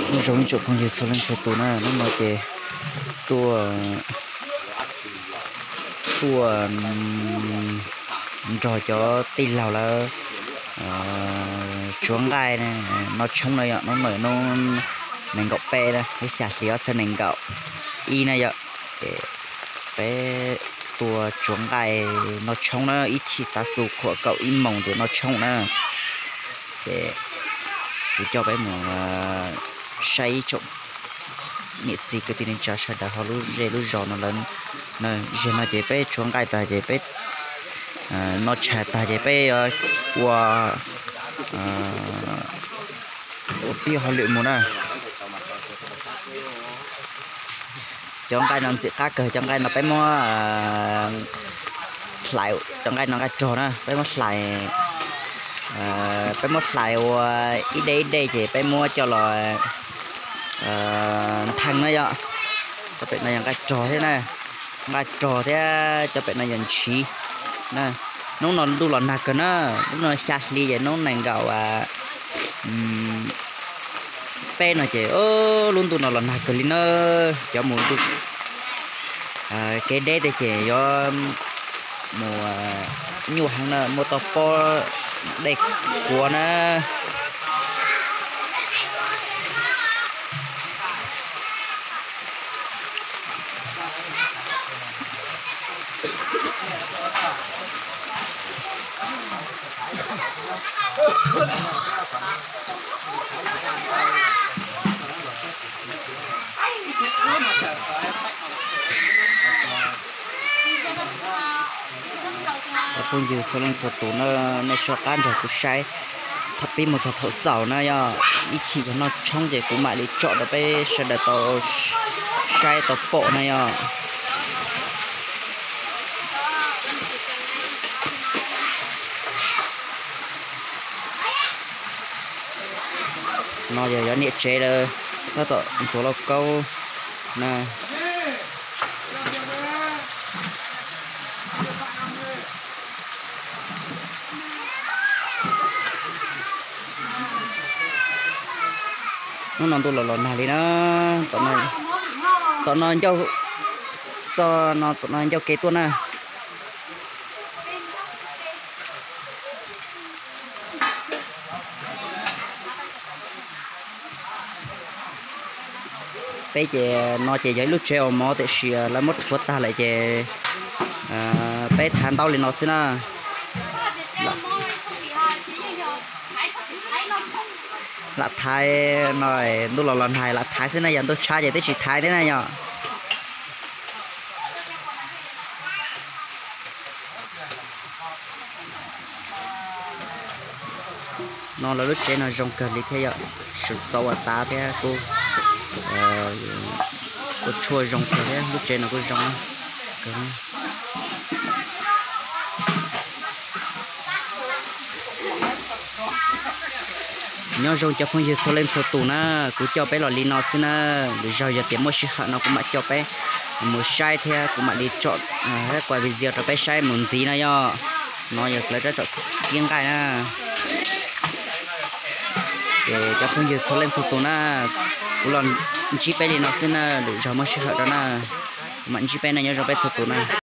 Nyob zoo ib tsoom phooj ywg txhua leej txhua tus na, hnub no ces tuaj, tuaj nrog cov tij laug lawv tsuav nqaij noj tshoob na yom. Hnub no hnub nees nkaum peb na, lub xya hli ob txhiab nees nkaum ib na yom. Ces peb tuaj tsuav nqaij noj tshoob na, ib chim tav su khuam kaum ib moos ces noj tshoob na. Ces kuv coj peb mus saib ib tsoom niam txiv kwv tij neej tsa sawv daws hauv lub zej lub zos no lawv. Zaum no ces peb tsuav nqaij tag ces peb noj tshais tag ces peb yuav ua, ua pib hauj lwm mus na. Cov nqaij no ntxim qab kawg, cov nqaij no peb muab hlais, cov nqaij no nqaij rog na, peb muab hlais, peb muab hlais ua ib dej ib dej ces peb muab coj los nthee na yom. Cov pem no yog nqaij rog thiab na, nqaij rog thiab cov pem no yog ntshiv na. Hnub no ntuj los nag kawg na, hnub no xya hli ces hnub nees nkaum peb no ces lub ntuj no los nag kawg li na. Cov mus ntuj kev deb tej ces yuav mus nyuaj heev na, muaj toj pob dej kuav na. Cov phooj ywg txhua leej txhua tus na, nej soj qab nrog kuv saib thaum pib mus txog thaum xaus na yom. Ib chim yog noj tshoob ces kuv mam li tsom rau peb sawv daws tau saib tau pom na yom. No yog cov niam tsev lawv tab tom ntxuav lauj kaub na. Hnub no ntuj los los nag li na. Tom no ncauj, txog no tom no ncauj kev tuaj na. Peb ces no ces yog ib lub tsev uas mov tiam sis lawv muab rhuav tag lawm ces peb thaiv ntaub li no xwb na. Lam thaiv no, ntuj los los nag lam thaiv xwb na, yog ntuj tshab ces twb tsis thaiv thiab na yom. No lawv lub tsev no zoo kawg li thiab yom, sum xov ua tav thiab kuj, kuj tshuaj zoo kawg thiab, lub tsev no kuj zoo kawg. Nyob zoo cov phooj ywg txhua leej txhua tus na, kuv coj peb los li no xwb na, lwm zaug yog tias muaj sij hawm no kuv mam coj peb mus saib thiab kuv mam li tsom thiab kuaj video rau peb saib mus ntxiv na yom. No yog lawv rab tsom kib nqaij na. Ces cov phooj ywg txhua leej txhua tus na, kuv los ntsib peb li no xwb na, lwm zaug muaj sij hawm rau na, kuv mam ntsib peb na, nyob zoo peb txhua tus na.